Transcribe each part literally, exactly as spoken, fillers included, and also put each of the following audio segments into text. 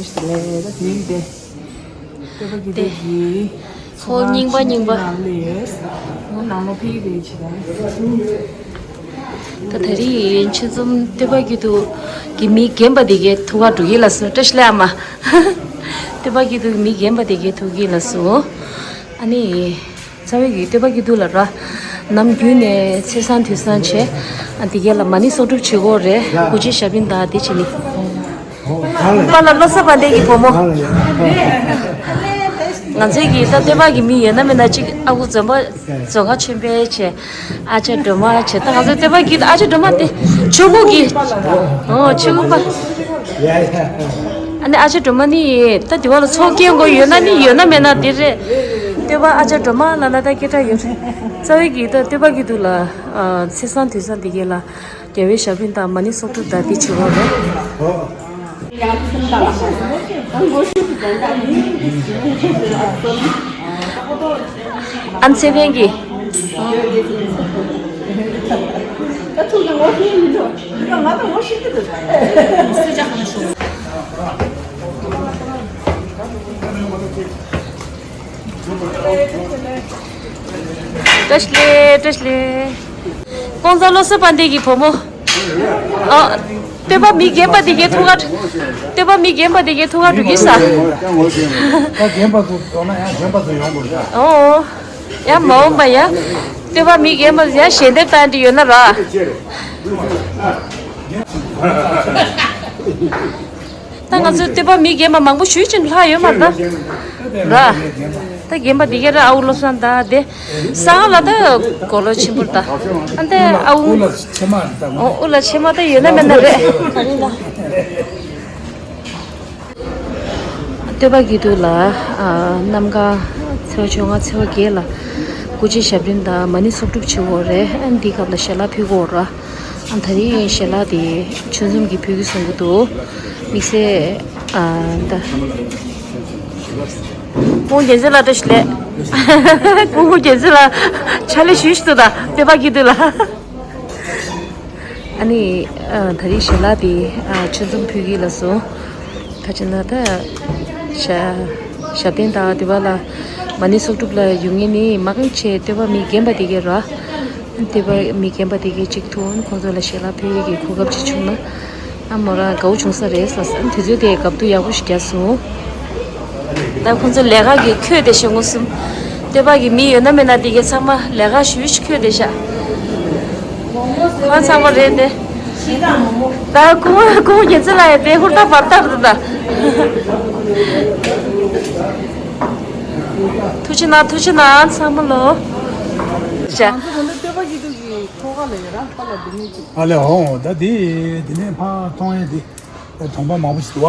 ལས་ད་དེ་ཡིན་ཏེ། ལྟོས་པ་གི་དེ་གི་ཧོ་རྙིང་པ་རྙིང་པ། ནང་ལས་ཡོད། ཧོ་ནང་ལོ་ཕི་རེ་ཆེ་ད། ད་ད་རིང་ཆེད་འཛོམས་ལྟོས་པ་གི་དུ་གི་མི་རྒན་པ་དེ་གའི་ཐུག་ག་འགྲོ་གི་ལ་སོ་བཀྲ་ཤིས་ལ་ཨ་མ། ལྟོས་པ་གི་དུ་མི་རྒན་པ་དེ་གའི་ཐུག་གི་ལ་སོ། ཨ་ནི། རྩ་བའི་གི་ལྟོས་པ་གི་དུ་ལ་ར། ནམ་རྒྱུན་ནས་ཚེས་བཟང་དུས་བཟང་བྱས། ཨ་དེ་གའི་ལ་མ་ཎི་གསོག་སྒྲུབ་བྱེད་དགོས་རེད། སྐུ་ཅི་ཞབས་བྲིན་དང་དེ་བྱེད་ནི། པཱ་ལགས་བློ་བཟང་དཔལ་ལྡན་གྱི་བུ་མོ། ང་ཚོའི་གི་ད་ལྟོས་པ་གི་མི་ཡོད་ན་མེད་ན་གཅིག་ཨ་ཁུ་འཛོམས་པ་རྫོང་ཁ་ཆེན་པོའི་བྱས། ཨ་ཅག་སྒྲོལ་མ་བྱས། ད་ང་ཚོའི་ལྟོས་པ་གི་ཨ་ཅག་སྒྲོལ་མ་དེ་ཆུ་བོ་གི། ཨོ་ཆུ་བོ་པ། ཨ་ནི་ཨ་ཅག་སྒྲོལ་མ་ནི་ད་དེ་བ་ལ་ཚོགས་སྐྱོན་དགོས་ཡོད་ན་ནི་ཡོད་ན་མེད་ན་དེ་རེད། ལྟོས་པ་ཨ་ཅག་སྒྲོལ་མ་ལ་ན་ད་སྐད་གྲགས་ཡོད་རེད། རྩ་བའི་གི་ད་ལྟོས་པ་གི་དུ་ལ་ཚེས་བཟང་དུས་བཟང་དེ་གའི་ལ། རྒྱལ་བའི་ཞབས་བྲིན་དང་མ་ཎི་གསོག་སྒྲུབ་དང་དེ་བྱེད་དགོས་རེད། ཨ་ནི་ཚེ་ཕན་གྱིས། བཀྲ་ཤིས་བདེ་ལེགས། ཀོང་ཚང་བློ་གསལ་དཔལ་ལྡན་གྱི་བུ་མོ། ཨ། ལྟོས་པ་མི་རྒན་པ་དེ་གའི་ཐུག་ག་ལྟོས་པ་མི་རྒན་པ་དེ་གའི་ཐུག་ག་འགྲོ་གི་ས། ད་རྒན་པ་ཚོ་འགྲོ་ན་ཡང་གཞོན་པ་ཚོ་ཡོང་དགོས་ཤག་ཨོ། ཡང་མ་འོངས་པ་ཡང་། ལྟོས་པ་མི་རྒན་པ་ཡང་ཞལ་འདེབས་བཏང་དེ་ཡོད་ན་ར། ད་ང་ཚོའི་ལྟོས་པ་མི་རྒན་པ་མང་པོ་ཞུས་ཅིག་ལྷག་ཡོད་མ་རེད་ད། ར། ད་རྒན་པ་འདི་ག་ར་ཨ་ཁུ་བློ་བཟང་ད་དེ། ས་ལ་ད་གོ་ལོ་ཆེན་པོ་ད། ཨ་ད་ཨ་ཁུ། ཨོ་ཨུ་ལ་ཆེ་མ་ད་ཨོ་ཨུ་ལ་ཆེ་མ་ད་ཡོད་ན་མེད་ན་རེད། ལྟོས་པ་གི་དུ་ལ། ཨ་གནམ་གང་ཚེས་པ་བཅོ་ལྔ་ཚེས་པ་བརྒྱད་ལ། སྐུ་ཕྱྭའི་ཞབས་རིམ་དང་མ་ཎི་གསོག་སྒྲུབ་བྱེད་དགོས་རེད། ཨ་འདི་སྐབས་ལ་ཞལ་ལག་ཕུལ་དགོས་ར། ཨ་ད་རིང་ཞལ་ལག་དེ་ཆོས་འཛོམས་ཀྱིས་ཕུལ་གི་གསུང་གི་འདུག་དམིགས་བསལ། ཨ་ད། ཁོང་རྒྱལ་མཚན་ལགས་བཀྲ་ཤིས་བདེ་ལེགས། ཁོང་རྒྱལ་མཚན་ལགས་ཕྱག་ལས་ཞུས་ཤིག་ཏུ་དང་ལྟོས་པ་གི་དུ་ལ། ཨ་ནི། ཨ་ད་རིང་ཞལ་ལག་དེ་ཨ་ཆོས་འཛོམས་ཕུལ་གི་ལ་སོ། ད་ཅི་ན་ད། ཞབས་ཞབས་བརྟན་དང་དེ་བ་ལ། མ་ཎི་གསོག་སྒྲུབ་ལ་ཡོང་མཁན་ནི་མང་ཆེ་ལྟོས་པ་མི་རྒན་པ་དེ་གས་ར། ལྟོས་པ་མི་རྒན་པ་དེ་གས་གཅིག་ཐུག་ཁོང་ཚོ་ལ་ཞལ་ལག་ཕུལ་ཡས་ཀྱི་གོ་སྐབས་ཅིག་བྱུང་ན། ཨ་མོ་རང་དགའ་བོ་བྱུང་ས་རེད་ཟེར། ཨ་དེ་ཚོས་དེ་དགའ་སྡུག་ཡག་པོ་ཞིག་རྒྱག་སོང་། ད་ཁོང་ཚོ་ལས་ཀ་གི་ཁྱོད་དེ་ཞེ་ངོ་སུམ། ལྟོས་པ་གི་མི་ཡོད་ན་མེད་ན་དེ་གའི་ཚང་མ་ལས་ཀ་ཞུ་ཞིག་ཁྱོད་དེ་ཤ། ཁོང་ཚང་མ་རེད་དེ། ད་ཁོང་ཁོང་རྒྱལ་མཚན་ལགས་ཡ་དེ་ཧུར་ཐག་བར་ཐག་རེད་ད། ཐུགས་རྗེ་གནང་ཐུགས་རྗེ་གནང་ཚང་མ་ལོ། ཤ། ང་ཚོ་ད་ལྟ་ལྟོས་པ་གི་དུ་གི་ཐོག་ཁ་ལ་ཡོད་ར་པ་ལ་འདི་ནས་ཅིག་ཨ་ལེ་ཧོ་ད་དེ་དེ་ནས་ཕ་མཐོང་ཡས་དེ་གྲོང་པ་མང་པོ་ཞིག་འདུག་བ།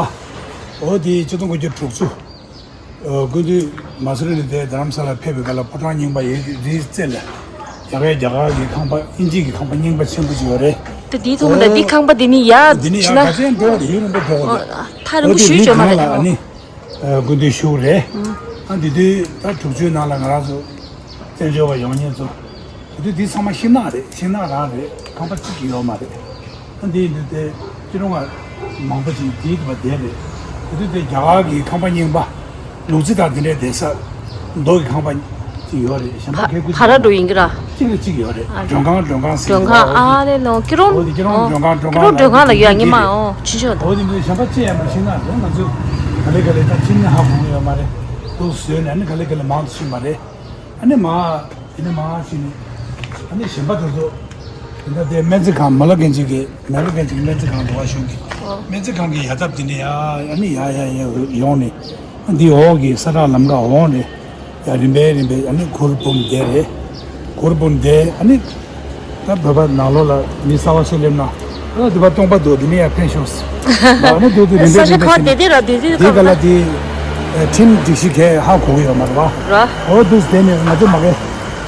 འོ་དེ་ཆིག་སྟོང་དགུ་བརྒྱ་དྲུག་ཅུ། སྐུ་མདུན་མ་སུ་རི་ནས་དེ་རྡ་རམ་ས་ལ་ཕེབས་པའི་སྐབས་ལ་ཕོ་བྲང་རྙིང་པ་ཡི་རིའི་རྩེ་ལ་ཡ་གའི་རྒྱ་གར་གྱི་ཁང་པ་ཨིན་ཇི་གི་ཁང་པ་རྙིང་པ་ཆེན་པོ་ཅིག་ཡོད་རེད། དེ་དེའི་ཐོག་ལ་འདི་ཁང་པ་འདི་ནི་ཡ་འདི་ནི་ཡ་ཕྱི་ན་ག་ཚད་འགྲོ་བ་དེ་ཡུན་རིང་པོ་འགྲོ་དགོས་རེད། ཨོ་ཐག་རིང་པོ་ཞུས་ཆོག་མ་རེད། ཨ་ནི་སྐུ་མདུན་བཞུགས་རེད། ཨ་འདི་དུས་ད་དྲུག་ཅུའི་ནང་ལ་ང་རང་ཚོ་བཙན་བྱོལ་བ་ཡོང་མཁན་ཚོ། དེ་དུས་འདི་ཚང་མ་ཤིང་ནགས་རེད། ཤིང་ནགས་རང་རེད། ཁང་པ་གཅིག་ཀྱང་ཡོད་མ་རེད། ཨ་འདི་ཡིན་དུས་དེ་སྤྱི་ནོར་ལྔ་མང་པོ་ཅིག་དེའི་དུ་བ་བསྡད་རེད། དེ་དུས་དེ་རྒྱ་གར་གྱི་ཁང་པ་རྙིང་པ་ལུག་རྫི་དང་དེ་འདྲའི་བསྡད་ས་རྡོ་གི་ཁང་པ་ཅིག་ཡོད་རེད། གཞན་པ་ག་གེ་ཁུ་ཧ་ར་འགྲོ་ཡིན་གྱི་ར། གཅིག་ལ་གཅིག་ཡོད་རེད། ཨ་མགྲོན་ཁང་མགྲོན་ཁང་ཟེར་མགྲོན་ཁང་ཨ་ལེ་ལོ་ཀི་རོང་། འོ་དེ་ཀི་རོང་ཨོ་མགྲོན་ཁང་མགྲོན་ཀི་རོང་ཁང་མགྲོན་ཁང་ལ་ཡོད་ངེས་མ་ཨོ་ཆུ་ཤོག་དང་། འོ་དེ་འདྲའི་གཞན་པ་ཅི་ཡང་མ་ཤེས་ན་རེད། ང་ཚོ་ག་ལེ་ག་ལེ་ད་ཕྱི་ནས་ཧ་གོ་གི་ཡོད་མ་རེད། འདུག་བཟོས་ནས་ཨ་ནི་ག་ལེ་ག་ལེ་མང་དུ་ཕྱིན་པ་རེད། ཨ་ནི་མ། དེ་ནས་མ་ཕྱིན་ནས། ཨ་ནི་གཞན་པ་དེ་ཚོ། དེ་འདྲ་དེ་སྨན་རྩིས་ཁང་མ་ལོ་གན་ཇི་གི་མ་ལོ་གན་ཇི་གི་སྨན་རྩིས་ཁང་འགྲོ་བ་གཞུང་གི་ཨོ། སྨན་རྩིས་ཁང་གི་ཡ་ཐབ་དེ་ནས་ཡ་ཨ་ནི་ཡ་ཡ་ཡ་ཡོང་ནས། ཨ་འདི་འོག་གི་ས་བྲག་ལམ་ཁ་འོག་ནས་ཡ་རིམ་པས་རིམ་པས་ཨ་ནི་གུར་འབུམ་དེ་རེད། གུར་འབུམ་དེ་ཨ་ནི། ད་བོད་པ་ནང་ལོགས་ལ་མི་གསར་པ་ཚོ་སླེབས་ན། ཨ་འདི་པ་སྟོང་པ་འདུག་འདི་ནས་ཡར་འཕེན་ཤོག་ཨ་ནི་འདུག་འདུག་རིམ་པས་ས་ཆ་རིམ་པས་ཁ་ཟེར་དེ་ནས། དེ་ར་དེ་དེ་དེ་ག་ལ་དེ། ཁྲིམས་སྒྲིག་གཞི་གས་ཧ་གོ་གི་ཡོད་མ་རེད་བ། ར། འོ་འདུག་དེ་ནས་ང་ཚོ་མ་གས་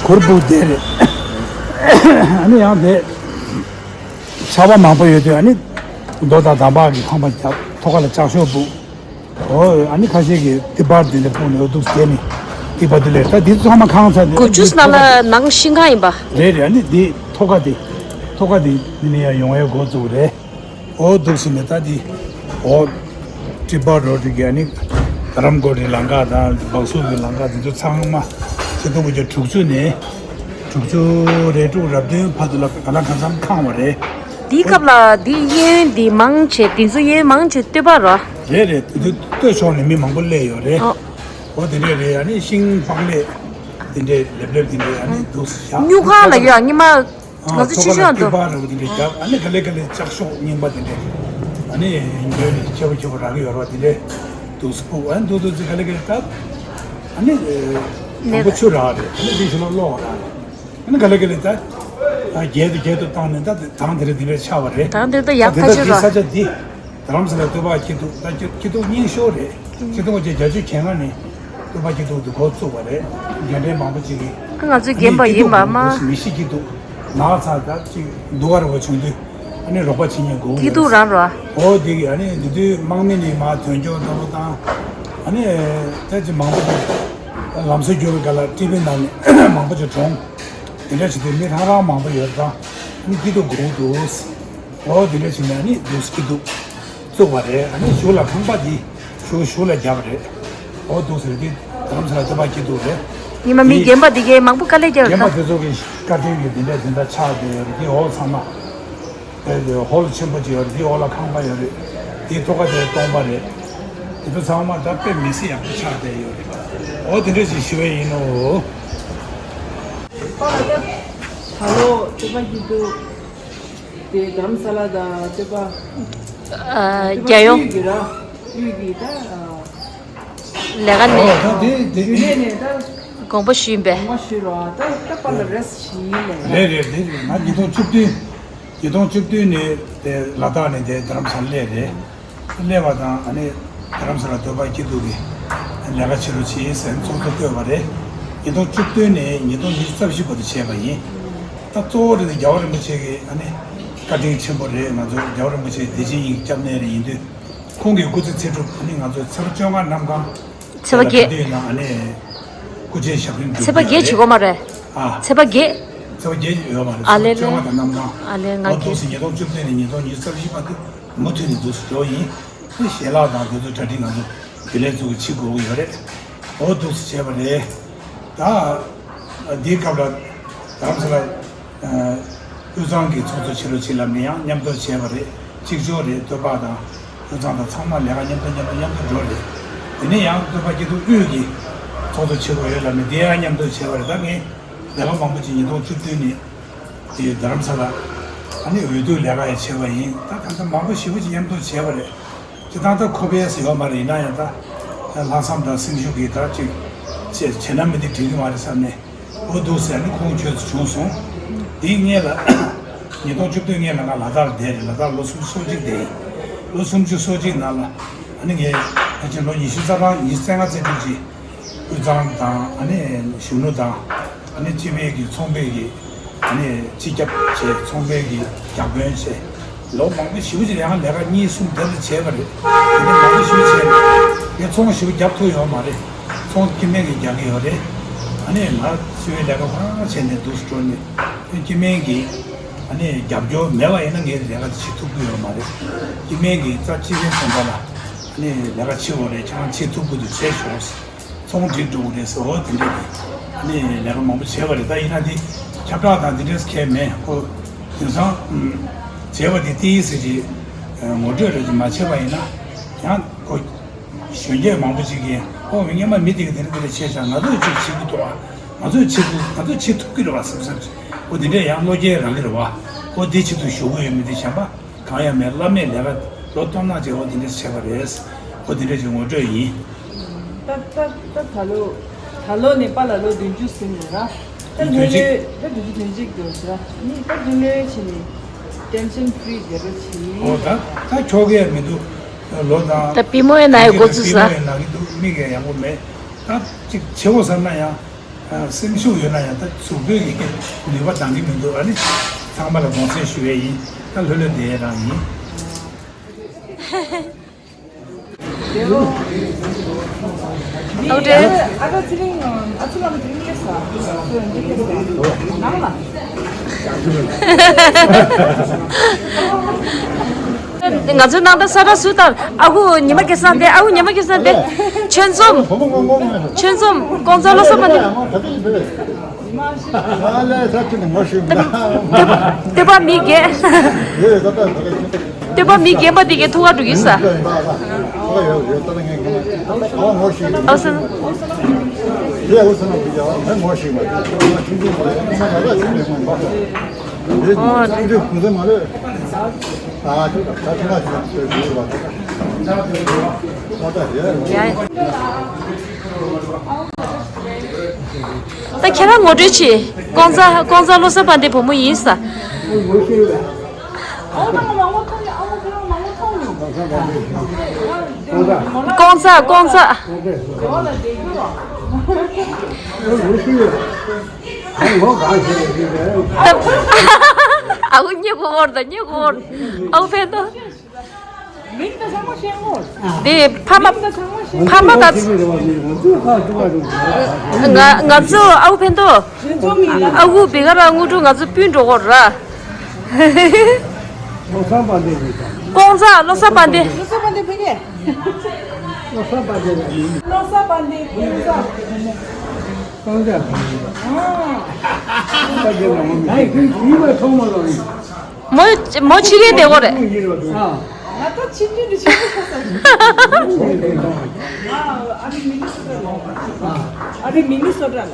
གུར་འབུམ་དེ་རེད། ཨ་ནི་ཡང་དེ། ཆར་པ་མང་པོ་ཡོད་དུས་ཨ་ནི། རྡོ་དང་འདམ་བག་གི་ཁང་པ་རྒྱབ་ཐོག་ཁ་ལ་ལྕགས་ཤོག་འབུབ། ཨོ་ཨ་ནི་ཁ་ཤས་ཀྱིས་ཏི་པར་འདི་འདྲ་སྤུངས་ནས་འོ་འདུག་བྱས་ནས་ཏི་པར་འདི་ལས་ད་འདི་ཚང་མ་ཁང་ཚ་འདི་དགུ་བཅུ་ནང་ལ་ནང་ཤིང་ཁང་ཡིན་པ། རེད་རེད། ཨ་ནི་འདི་ཐོག་ཁ་འདི་ཐོག་ཁ་འདི་འདི་ནས་ཡར་ཡོང་བའི་འགོ་བཙུགས་རེད། འོ་འདུག་ཟིན་ནས་ད་འདི་འོ་ ཊི་པ་རོ་ཌི་གི་ཨ་ནི་རྡ་རམ་ཀོཊ་གི་ལམ་ཁ་དང་སྦག་སུ་གི་ལམ་ཁ་དེ་ཚོ་ཚང་མ་ཆིག་སྟོང་དགུ་བརྒྱ་དྲུག་ཅུ་ནས་དྲུག་ཅུ་རེ་དྲུག་རབ་བདུན་བར་དུ་ལ་ག་ལ་གང་འཚམ་ཁེངས་པ་རེད། དེའི་སྐབས་ལ་དེའི་གཡས་གཡོན་དེ་མང་ཆེ་དེ་ཚོ་གཡས་གཡོན་མང་ཆེ་སྟོད་པ་རོ། རེད་རེད། དེ་ཚོ་སྟོད་ཕྱོགས་ནས་མི་མང་པོ་སླེབས་ཡོད་རེད། ཨོ། འོ་དེ་འདྲས་རེད། ཨ་ནི་ཤིང་སྤང་ལེབ་དེ་འདྲས་ལེབ་ལེབ་དེ་འདྲས་ཨ་ནི་འདུག་ཡ། སྨྱུག་ཁང་ལ་ཡོད་ཉི་མ། ང་ཚོ་ཕྱི་ཤོག་འདུག་ཨ་ཚོ་ཁ་ལ་ཀི་པ་རེད་པ་དེ་འདྲས་རྒྱབ། ཨ་ནི་ག་ལེ་ག་ལེ་ལྕགས་ཤོག་རྙིང་པ་དེ་འདྲས་ཨ་ནི་འགྱོད་ནས་ཆེ་བ་ཆེ་བ་རག་གི་ཡོད་རེད་པ། དེ་འདྲས་འདུག་སྤུ་ཨ་ནི་འདུག་འདུག་ཚེ་ག་ལེ་ག་ལེ་ད་ཨ་ནི་དང་པོ་ཆུ་རག་རེད། ཨ་ནི་དེ་ཞིག་ལ་གློག་རག་རེད། ཨ་ནི་ག་ལེ་ག་ལེ་ད་རྒྱལ་དུ་རྒྱལ་དུ་བཏང་ནས་ད་དང་དེ་རེད། དེ་འདྲས་ཆགས་པ་རེད། དང་དེ་ད་ཡག་ད་ཁ་ད་ཆུ་དེ་ར། ས་ཆ་འདི་རྡ་རམ་ས་ལ་སྟོད་པ་སྐྱིད་སྡུག་ད་སྐྱིད་སྐྱིད་སྡུག་རྙིང་ཤོས་རེད། ཆིག་སྟོང་དགུ་བརྒྱ་བརྒྱད་ཅུ་གྱ་ལྔ་ནས་སྟོད་པ་སྐྱིད་སྡུག་དུ་འགོ་བཙུགས་པ་རེད། རྒན་གྲས་མང་པོ་ཅིག་གིས་ང་ཚོའི་རྒན་པ་ཡིན་པ་མ། མི་ཤི་སྐྱིད་སྡུག་ནགས་ཚལ་ད་ཅིག་སྡུག་ག་རེ་བ་བྱུང་དུས་ཨ་ནི་རོགས་པ་བྱེད་མཁན་དགོས་སྐྱིད་སྡུག་རང་རོ། འོ་དེ་གི་ཨ་ནི་འདི་དུས་དམག་མི་ནས་མར་དོན་སྐྱོང་ལྟ་བུ་དང་ཨ་ནི་ད་ཅིག་མང་པོ་ཅིག་ལམ་སང་རྒྱུག་པའི་སྐབས་ལ་ཊི་པི་ནང་ནས་མང་པོ་ཅིག་གྲོངས། དེ་འདྲ་བྱེད་དུས་མི་ཧྲང་ཧྲང་མང་པོ་ཡོད་ཙང་ཨ་ནི་སྐྱིད་སྡུག་དགོས་འདུག་འོ་དེ་འདྲ་བྱས་ནས་ཨ་ནི་འདུག་སྐྱིད་སྡུག་བཙུགས་པ་རེད། ཨ་ནི་གཞུག་ལ་ཁང་པ་འདི་གཞུག་གཞུག་ལ་བརྒྱབ་པ་རེད། འོ་འདུག་ཟེར་འདི་རྡ་རམ་ས་ལ་སྟོད་པ་སྐྱིད་སྡུག་རེད། ཉི་མ་མི་འདི་རྒན་པ་འདི་གའི་མང་པོ་དཀའ་ལས་བརྒྱབ་རེད་རྒན་པ་ད། དེ་ཚོ་གི་བཀའ་དྲིན་གྱིས་འདི་འདྲ་འདི་འདྲ་ཆགས་བསྡད་ཡོད་རེད། འདི་འོག་ཚང་མ་ཧོལ་ཆེན་པོ་ཅིག་ཡོད་རེད། འདི་འོག་ལ་ཁང་པ་ཡོད་རེད། འདི་ཐོག་ཁ་དེ་སྟོང་པ་རེད། འདི་ཚོ་ཚང་མ་ད་དཔེ་མི་སྲིད་ཡག་པོ་ཆགས་བསྡད་ཡོད་རེད། འོ་དེ་འདྲ་ཞིག་ཞུ་བ་ཡིན་ནོ། ད་ལོ་སྟོད་པ་སྐྱིད་སྡུག་དེ་རྡ་རམ་ས་ལ་དང་སྟོད་པ། ཨ། རྒྱལ་ཡོངས། དབུས་ཀྱི་ར། དབུས་ཀྱི་ད། ལས་ཀ་ནས། ཨོ་ད་དེ་དེ། རྒྱུན་ལས་ནས་ད། དགོངས་པ་ཞུས་པས། དགོངས་པ་ཞུས་རོགས། ད་ད་པ་ལ་རེས་ཞིག་ཡིན་ལས། རེད་རེད་རེད་རེད། ང་ཉིས་སྟོང་བཅུ་བདུན། ཉིས་སྟོང་བཅུ་བདུན་ནས་དེ་ལ་དྭགས་ནས་དེ་རྡ་རམ་ས་ལ་སླེབས་རེད། སླེབས་པ་དང་ཨ་ནི་རྡ་རམ་ས་ལ་སྟོད་པ་སྐྱིད་སྡུག་གི་ལས་ཀ་བྱེད་རོགས་བྱེད་ཟེར་ཚོགས་གཙོ་བསྐོས་པ་རེད། ཉིས་སྟོང་བཅུ་བདུན་ནས་ཉིས་སྟོང་ཉི་ཤུ་རྩ་བཞི་བར་དུ་བྱས་པ་ཡིན། ད་གཙོ་བོ་རེད་དེ་རྒྱལ་བ་རིན་པོ་ཆེ་གི་ཨ་ནི་བཀའ་དྲིན་ཆེན་པོ་རེད། ང་ཚོ་རྒྱལ་བ་རིན་པོ་ཆེ་བདེ་ཆེན་གྱི་སྐྱབས་གནས་རེ་ཡིན་དུས་ཁོང་གི་སྐུ་ཚེ་ཚེ་སྒྲུབ་ཨ་ནི་ང་ཚོ་ཚེས་པ་བཅོ་ལྔ་གནམ་གང་ཚེས་པ་བརྒྱད་དུས་ནང་ཨ་ནི་སྐུ་ཆེན་ཞབས་རིམ་སྒྲུབ་ཚེས་པ་བརྒྱད་བྱེད་དགོས་མ་རེད། ཨ། ཚེས་པ་བརྒྱད། ཚེས་པ་བརྒྱད་ཡོད་མ་རེད། ཨ་ལེ་ཚེས་པ་བཅོ་ལྔ་དང་གནམ་གང་། ཨ་ལེ་ང་ཨོ་དུ་སི་ཉིས་སྟོང་བཅུ་བདུན་ནས་ཉིས་སྟོང་ཉི་ཤུ་རྩ་བཞི་བར་དུ་མུ་མཐུད་ནས་འདུག་སེ་འགྲོ་ཡིན། དེ་ཞལ་ལག་དང་དེ་ཚོ་གྲ་སྒྲིག་ང་ཚོ་དེ་ལས་ཚུགས་ཕྱི་དགོས་ཀྱི་ཡོད་རེད། འོ་འདུག་སེ་བྱས་པ་རེད། ད་འདིའི་སྐབས་ལ་རྡ་རམ་ས་ལ་དབུས་གཙང་གི་ཚོགས་གཙོ་ཕྱི་དྲོ་ཕྱི་ལ་མི་ཡང་མཉམ་དུ་བྱས་པ་རེད། གཅིག་ལྕོགས་རེད། སྟོད་པ་དང་དབུས་གཙང་དང་ཚང་མ་ལས་ཀ་མཉམ་དུ་མཉམ་དུ་མཉམ་དུ་འགྲོ་རེད། དེ་ནས་ཡང་སྟོད་པ་སྐྱིད་སྡུག་དབུས་ཀྱི་ཚོགས་གཙོ་ཕྱི་དྲོ་ཡོད་ལ་མི་དེ་ཡང་མཉམ་དུ་བྱས་པ་རེད། ད་ངས་ལས་ཀ་མང་པོ་ཅིག་ཉིས་སྟོང་བཅུ་བདུན་ནས། དེ་རྡ་རམ་ས་ལ་ཨ་ནི་འོས་བསྡུ་ལས་ཀ་ཡང་བྱས་པ་ཡིན། ད་ད་ལྟ་མང་པོ་ཞེ་པོ་ཅིག་མཉམ་དུ་བྱས་པ་རེད། སྤྱིར་བཏང་ད་ཁོ་པའི་ཟེར་བ་མ་རེད། ཡིན་ན་ཡང་ད་ལྷག་བསམ་དང་སེམས་ཤུགས་ཀྱིས་ད་ཅིག་བྱས་བྱས་ན་མི་དེ་འགྲིག་གི་མ་རེད་བསམ་ནས་འོ་འདུག་ཟེར་ནས་ཁོང་ཁྱོད་ཚོ་བྱུང་སོང་། དེའི་སྔོན་ལ་ཉིས་སྟོང་བཅུ་བདུན་སྔོན་ལ་ང་ལ་དྭགས་ལ་བསྡད་རེད། ལ་དྭགས་ལོ་སུམ་ཅུ་སོ་གཅིག་བསྡད་ཡིན། ལོ་སུམ་ཅུ་སོ་གཅིག་ནང་ལ་ཨ་ནི་ངས་ཕལ་ཆེར་ལོ་ཉི་ཤུ་རྩ་གྲངས་ཉི་ཤུ་རྩ་ལྔ་རྩ་དྲུག་ཅིག་དབུས་གཙང་དང་ཨ་ནི་གཞོན་ནུ་དང་ཨ་ནི་སྤྱི་པའི་གི་ཚོང་པའི་གི་ཨ་ནི་སྤྱི་ཁྱབ་བྱས། ཚོང་པའི་གི་བརྒྱ་དཔོན་བྱས། ལོ་མང་པོ་ཞེ་པོ་ཅིག་ཡང་ལས་ཀ་གཉིས་གསུམ་དེ་འདྲ་བྱས་པ་རེད། དེ་ནས་མང་པོ་ཞེ་པོ་བྱས་ནས་ངས་ཚོང་ཞེ་པོ་རྒྱབ་ཐུབ་ཡོད་མ་རེད། ཚོང་སྐྱེ་དམན་གྱིས་རྒྱག་གི་ཡོད་རེད། ཨ་ནི་ང་སྤྱི་པའི་ལས་ཀ་ཁོ་རང་བྱས་ནས་འདུག་སེ་འགྲོ་ནས་སྐྱེ་དམན་གྱིས་ཨ་ནི་རྒྱབ་སྐྱོར་མེད་པ་ཡིན་ན་ངས་ལས་ཀ་དེ་བྱེད་ཐུབ་ཀྱི་ཡོད་མ་རེད། སྐྱེ་དམན་གྱིས་རྩ་སྤྱི་པའི་སེམས་པ་ལ་ཨ་ནི་ལས་ཀ་བྱེད་དགོས་རེད། ཁྱེད་རང་བྱེད་ཐུབ་ཀྱི་འདུག་བྱས་ཤོག་ཚོང་འགྲིག་འགྲོ་གི་རེད་ཟེར། འོ་དེ་འདྲ་གི་ཨ་ནི་ལས་ཀ་མང་པོ་བྱས་པ་རེད། ད་ཡིན་ན་དེ་ཁྱབ་བསྒྲགས་དང་དེ་འདྲས་ཁས་མེད། ཁོ་དེང་སང་བྱས་པ་དེ་ཏི་ཡི་ཟེར་གྱི་ངོ་སྤྲོད་རེ་ཅིག་མ་བྱས་པ་ཡིན་ན་ཡང་ཁོ་གཞོན་སྐྱེས་མང་པོ་ཅིག་གིས་ཨོ་སྔོན་མ་མི་དེ་གི་དེ་འདྲ་དེ་འདྲ་བྱས་ཤག་ང་ཚོས་ཅིག་བྱེད་དགོས་འདུག་ཨ། ང་ཚོས་བྱེད་དགོས། ང་ཚོས་བྱེད་ཐུབ་ཀྱི་རེད་བ་བསམ་བསམ་ཅིག་ཨོ་དེ་འདྲས་ཡང་བློ་སྐྱེད་རང་གི་རེད་བ། ཨོ་དེ་ཆེད་དུ་ཞུ་གི་ཡོད་མི་དེ་གཞན་པ། གང་ཡང་མེད། བླ་མེད་ལས་ཀ་ལོ་སྟོང་ཕྲག་གཅིག་འོ་དེ་འདྲ་བྱས་པ་རེད། འོ་དེ་འདྲ་ཞིག་ངོ་སྤྲོད་ཡིན། ད་ད་ད་ད་ལོ་ད་ལོ་ནས་པཱ་ལགས་ལོ་བདུན་ཅུ་ཟིན་ནས་ར། ད་བདུན་ཅུ། ལོས་ད་བདུན་ཅུ་དོན་གཅིག་འགྲོ་ཟེར་ར། ནི་ད་བདུན་ལོས་བྱས་ནས་tension free བསྡད་རོགས་བྱེད། འོ་ད་ད་ཁྱོ་གས་མི་འདུག་ལོ་དང་ད་པུས་མོ་ཡང་ན་ཡི་འགོ་ཚུགས་ས། པུས་མོ་ཡང་ན་གི་འདུག་མིག་གིས་ཡག་པོ་མེད། ད་ཅིག་བྱེད་འོ་བསམ་ན་ཡང་། སེམས་ཤུགས་ཡོད་ན་ཡང་ད་གཟུགས་པོའི་གི་ནུས་པ་འདང་གི་མི་འདུག་ཨ་ནི་ཚང་མ་ལ་དགོངས་སེལ་ཞུ་ཡས་ཡིན། ད་ལྷོད་ལྷོད་བསྡད་ཡས་རང་ཡིན། ཨོ་ཏྲེ། ཨ་ཁུ་ཚེ་རིང་། ཨ་ཁུ་ལམ་དེ་རིང་སླེབས་སོང་། ཁོས་འདི་སླེབས་སོང་། ནང་ལ། འདི་ ང་ཚོའི་སྣང་དག་ས་ར་སུ་དང་ཨ་ཁུ་ཉི་མ་སྐལ་བཟང་དེ། ཨ་ཁུ་ཉི་མ་སྐལ་བཟང་དེ། ཆོས་འཛོམས། ཆོས་འཛོམས་ཀོང་ཚ་བློ་བཟང་པ་དེ། སྟོད་པ་མི་རྒན། སྟོད་པ་མི་རྒན་པ་དེ་གའི་ཐུག་ག་འགྲོ་གི་ས། ཨོ་སི། ཨོ། ད་ཁྱེད་རང་ངོ་སྤྲོད་བྱེད། ཀོང་ཚ། ཀོང་ཚ་བློ་བཟང་པ་དེ་བུ་མོ་ཡིན་ས། ཀོང་ཚ། ཀོང་ཚ། ཨ་ཁུ་སྙེ་གོ་འོར་ད། སྙེ་གོ་འོར། ཨ་ཁུ་ཕན་ཐོགས། མིང་དང་ཚང་མ་ཤེས་ངོ་། དེ་ཕ་མ། མིང་དང་ཚང་མ་ཤེས། ཕ་མ་དང་། ང་ང་ཚོ་ཨ་ཁུ་ཕན་ཐོགས། ཨ་ཁུ་བི་ག་ར་དངོས་གྲུབ་ང་ཚོ་སྤུན་གྲོགས་འོར་ར། ཀོང་ཚ་བློ་བཟང་པ་དེ། བློ་བཟང་པ་དེ་ཕ་གི། བློ་བཟང་པ་དེ་ཕ་གི། བློ་བཟང་པ་དེ་ཀོང་ཚ། ཀོང་ཚ་ཕ་གི། ཨ། ཀོང་ཚ་ཕ་གི་ལ་ངོ་མི་ཤེས། ཨ་ཁུ་ཁྱིམ་པ་ཐོག་མ་ལ་ཡིན། མོ། མོ་ཕྱི་རྒྱལ་བསྡད་ཡོད་རེད། ང་ད་ཕྱི་རྒྱལ་དུ་ཕྱི་རྒྱལ་ས་ས་ཞིག་ཨ་རི་མི་ནི་སོ་ཊ་ལ། ཨ་རི་མི་ནི་སོ་ཊ་ལ།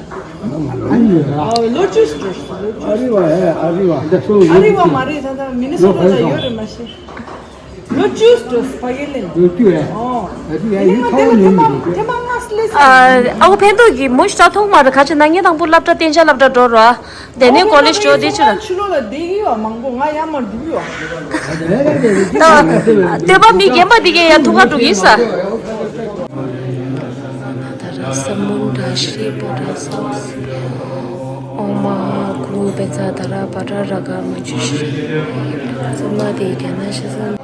ཨ་ལོ་བཅུ་ཞིག་འགྲོ། ཨ་རི་བ། ཨ་རི་བ། ཨ་རི་བ་མ་རེད། ད་ད་མི་ནི་སོ་ཊ་ལ་ཡོད་རེད་མ་གཞི། ལོ་བཅུ་འགྲོ་ཕ་གི་ལ། ལོ་བཅུ་ཨེ། ཨོ། ཨ་ཏི་ཡ་ཡིན་ཐོག་ནས་མི་འདུག་ཐེངས་མ་ལྔ་སླེབས། ཨ་ཁུ་ཕན་ཐོགས་ཀྱིས་མོ་ཤ་ཐོག་མ་རེད། ག་ཅི་ན་ངས་དང་པོ་སློབ་གྲྭ་གཏན་འཇགས་སློབ་གྲྭ་འགྲོ་རོགས། དེ་ནས་ཀོ་ལེཇ་འགྲོ་དེ་ཕྱིར། ཕྱི་ལོགས་ལ་བསྡད་ཀྱི་ཡོད་མང་པོ། ང་ཡར་མར་འགྲོ་གི་ཡོད། ད་སྟོད་པ་མི་རྒན་པ་དེ་གས་ཡར་ཐུག་ག་འགྲོ་གི་ཡིན་ས། ཨོཾ་མ་ཀུ་བེ་ཙ་དྷ་ར་བྷ་དྲ་ར་ག་མ་ཅུ་ཤི། ཙམ་མ་དེ་ག་ན་ཤི་སོང་།